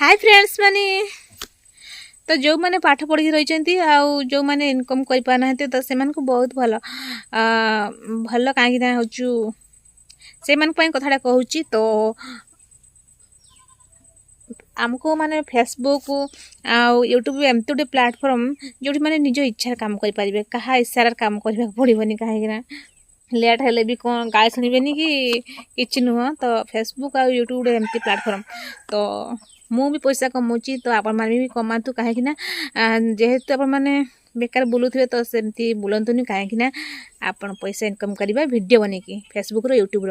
High friends ମାନେ, ତ ଯେଉଁମାନେ ପାଠ ପଢ଼ିକି ରହିଛନ୍ତି ଆଉ ଯେଉଁମାନେ ଇନକମ୍ କରିପାରୁନାହାନ୍ତି, ତ ସେମାନଙ୍କୁ ବହୁତ ଭଲ ଭଲ। କାହିଁକି ନା ହେଉଛୁ ସେମାନଙ୍କ ପାଇଁ କଥାଟା କହୁଛି। ତ ଆମକୁ ମାନେ ଫେସବୁକ୍ ଆଉ ୟୁଟ୍ୟୁବ୍ ଏମିତି ଗୋଟେ ପ୍ଲାଟଫର୍ମ, ଯେଉଁଠି ମାନେ ନିଜ ଇଚ୍ଛାରେ କାମ କରିପାରିବେ, କାହା ଇଶାରାରେ କାମ କରିବାକୁ ପଡ଼ିବନି। କାହିଁକିନା ଲେଟ୍ ହେଲେ ବି କ'ଣ ଗାଳି ଶୁଣିବେନି କି କିଛି ନୁହଁ। ତ ଫେସବୁକ୍ ଆଉ ୟୁଟ୍ୟୁବ୍ ଗୋଟେ ଏମିତି ପ୍ଲାଟଫର୍ମ। ତ ମୁଁ ବି ପଇସା କମାଉଛି, ତ ଆପଣମାନେ ବି କମାନ୍ତୁ। କାହିଁକିନା ଯେହେତୁ ଆପଣମାନେ ବେକାର ବୁଲୁଥିବେ, ତ ସେମିତି ବୁଲନ୍ତୁନି। କାହିଁକିନା ଆପଣ ପଇସା ଇନକମ୍ କରିବା ଭିଡ଼ିଓ ବନେଇକି ଫେସବୁକ୍ର, ୟୁଟ୍ୟୁବ୍ର।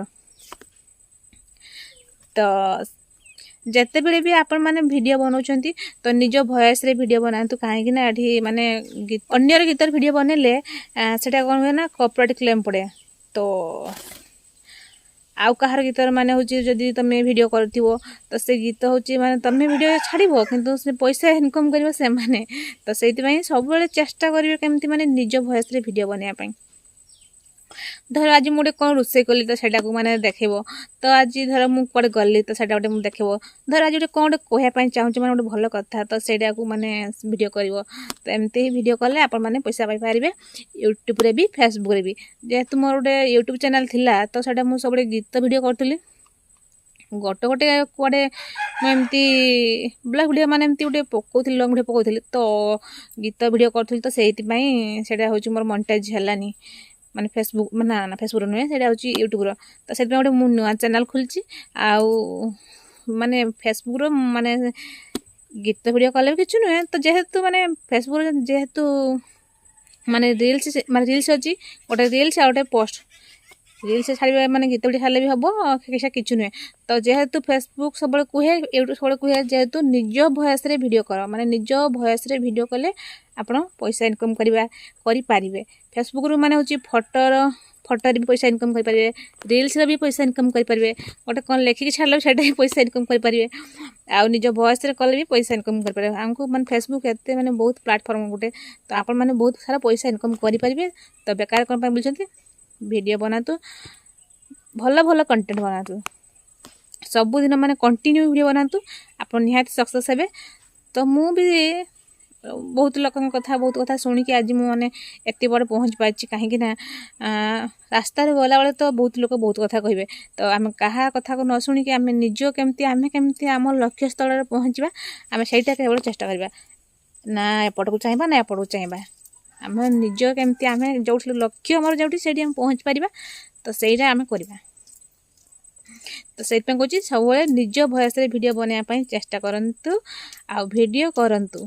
ତ ଯେତେବେଳେ ବି ଆପଣମାନେ ଭିଡ଼ିଓ ବନାଉଛନ୍ତି, ତ ନିଜ ଭଏସ୍ରେ ଭିଡ଼ିଓ ବନାନ୍ତୁ। କାହିଁକିନା ଏଠି ମାନେ ଅନ୍ୟର ଗୀତରେ ଭିଡ଼ିଓ ବନେଇଲେ ସେଇଟା କ'ଣ ହୁଏ ନା କପିରାଇଟ୍ କ୍ଲେମ୍ ପଡ଼େ। ତ ଆଉ କାହାର ଗୀତର ମାନେ ହେଉଛି ଯଦି ତୁମେ ଭିଡ଼ିଓ କରିଥିବ, ତ ସେ ଗୀତ ହେଉଛି ମାନେ ତୁମେ ଭିଡ଼ିଓ ଛାଡ଼ିବ, କିନ୍ତୁ ସେ ପଇସା ଇନକମ୍ କରିବ ସେମାନେ। ତ ସେଇଥିପାଇଁ ସବୁବେଳେ ଚେଷ୍ଟା କରିବେ କେମିତି ମାନେ ନିଜ ଭଏସ୍ରେ ଭିଡ଼ିଓ ବନେଇବା ପାଇଁ। ଧର ଆଜି ମୁଁ ଗୋଟେ କ'ଣ ରୋଷେଇ କଲି, ତ ସେଇଟାକୁ ମାନେ ଦେଖେଇବ। ତ ଆଜି ଧର ମୁଁ କୁଆଡ଼େ ଗଲି, ତ ସେଇଟା ଗୋଟେ ମୁଁ ଦେଖେଇବ। ଧର ଆଜି ଗୋଟେ କ'ଣ ଗୋଟେ କହିବା ପାଇଁ ଚାହୁଁଛି, ମାନେ ଗୋଟେ ଭଲ କଥା, ତ ସେଇଟାକୁ ମାନେ ଭିଡ଼ିଓ କରିବ। ତ ଏମିତି ହିଁ ଭିଡ଼ିଓ କଲେ ଆପଣମାନେ ପଇସା ପାଇପାରିବେ, ୟୁଟ୍ୟୁବ୍ରେ ବି, ଫେସବୁକ୍ରେ ବି। ଯେହେତୁ ମୋର ଗୋଟେ ୟୁଟ୍ୟୁବ୍ ଚ୍ୟାନେଲ୍ ଥିଲା, ତ ସେଇଟା ମୁଁ ସବୁବେଳେ ଗୀତ ଭିଡ଼ିଓ କରୁଥିଲି। ଗୋଟେ ଗୋଟେ କୁଆଡ଼େ ମୁଁ ଏମିତି ବ୍ଲଗ୍ ଭିଡ଼ିଓ ମାନେ ଏମିତି ଗୋଟେ ପକାଉଥିଲି, ଲଙ୍ଗ୍ ଭିଡ଼ିଓ ପକାଉଥିଲି, ତ ଗୀତ ଭିଡ଼ିଓ କରୁଥିଲି। ତ ସେଇଥିପାଇଁ ସେଇଟା ହେଉଛି ମୋର ମନିଟାଇଜ୍ ହେଲାନି, ମାନେ ଫେସବୁକ୍, ନା ନା, ଫେସବୁକ୍ର ନୁହେଁ, ସେଇଟା ହେଉଛି ୟୁଟ୍ୟୁବ୍ର। ତ ସେଥିପାଇଁ ଗୋଟେ ମୁଁ ନୂଆ ଚ୍ୟାନେଲ୍ ଖୋଲିଛି। ଆଉ ମାନେ ଫେସବୁକ୍ର ମାନେ ଗୀତ ଭିଡ଼ିଓ କଲେ ବି କିଛି ନୁହେଁ। ତ ଯେହେତୁ ମାନେ ଫେସବୁକ୍ର ଯେହେତୁ ମାନେ ରିଲ୍ସ, ମାନେ ରିଲ୍ସ ଅଛି, ଗୋଟେ ରିଲ୍ସ ଆଉ ଗୋଟେ ପୋଷ୍ଟ। ରିଲ୍ସ ଛାଡ଼ିବା ମାନେ ଗୀତ ଭିଡ଼ିଓ ଛାଡ଼ିଲେ ବି ହେବ, କିଛି କିଛି ନୁହେଁ। ତ ଯେହେତୁ ଫେସବୁକ୍ ସବୁବେଳେ କୁହେ, ୟୁଟ୍ୟୁବ୍ ସବୁବେଳେ କୁହେ, ଯେହେତୁ ନିଜ ଭଏସ୍ରେ ଭିଡ଼ିଓ କର, ମାନେ ନିଜ ଭଏସ୍ରେ ଭିଡ଼ିଓ କଲେ ଆପଣ ପଇସା ଇନକମ୍ କରିପାରିବେ। ଫେସବୁକ୍ରୁ ମାନେ ହେଉଛି ଫଟୋରେ ବି ପଇସା ଇନକମ୍ କରିପାରିବେ, ରିଲ୍ସରେ ବି ପଇସା ଇନକମ୍ କରିପାରିବେ, ଗୋଟେ କ'ଣ ଲେଖିକି ଛାଡ଼ିଲେ ବି ସେଇଟା ବି ପଇସା ଇନକମ୍ କରିପାରିବେ, ଆଉ ନିଜ ଭଏସ୍ରେ କଲେ ବି ପଇସା ଇନକମ୍ କରିପାରିବେ। ଆମକୁ ମାନେ ଫେସବୁକ୍ ଏତେ ମାନେ ବହୁତ ପ୍ଲାଟଫର୍ମ ଗୋଟେ। ତ ଆପଣମାନେ ବହୁତ ସାରା ପଇସା ଇନକମ୍ କରିପାରିବେ। ତ ବେକାର କ'ଣ ପାଇଁ ବୁଲୁଛନ୍ତି? ଭିଡ଼ିଓ ବନାନ୍ତୁ, ଭଲ ଭଲ କଣ୍ଟେଣ୍ଟ ବନାନ୍ତୁ, ସବୁଦିନ ମାନେ କଣ୍ଟିନ୍ୟୁ ଭିଡ଼ିଓ ବନାନ୍ତୁ, ଆପଣ ନିହାତି ସକ୍ସେସ୍ ହେବେ। ତ ମୁଁ ବି ବହୁତ ଲୋକଙ୍କ କଥା, ବହୁତ କଥା ଶୁଣିକି ଆଜି ମୁଁ ମାନେ ଏତେ ବଡ଼ ପହଞ୍ଚି ପାରିଛି। କାହିଁକି ନା ରାସ୍ତାରେ ଗଲାବେଳେ ତ ବହୁତ ଲୋକ ବହୁତ କଥା କହିବେ। ତ ଆମେ କାହା କଥାକୁ ନ ଶୁଣିକି ଆମେ ନିଜ କେମିତି, ଆମେ କେମିତି ଆମ ଲକ୍ଷ୍ୟସ୍ଥଳରେ ପହଞ୍ଚିବା, ଆମେ ସେଇଟା କେବଳ ଚେଷ୍ଟା କରିବା। ନା ଏପଟକୁ ଚାହିଁବା, ନା ଏପଟକୁ ଚାହିଁବା। ଆମେ ନିଜ କେମିତି ଆମେ ଯେଉଁଠି ଲକ୍ଷ୍ୟ ଆମର ଯେଉଁଠି, ସେଇଠି ଆମେ ପହଞ୍ଚି ପାରିବା, ତ ସେଇଟା ଆମେ କରିବା। ତ ସେଇଥିପାଇଁ କହୁଛି, ସବୁବେଳେ ନିଜ ଭଏସ୍ରେ ଭିଡ଼ିଓ ବନେଇବା ପାଇଁ ଚେଷ୍ଟା କରନ୍ତୁ ଆଉ ଭିଡ଼ିଓ କରନ୍ତୁ।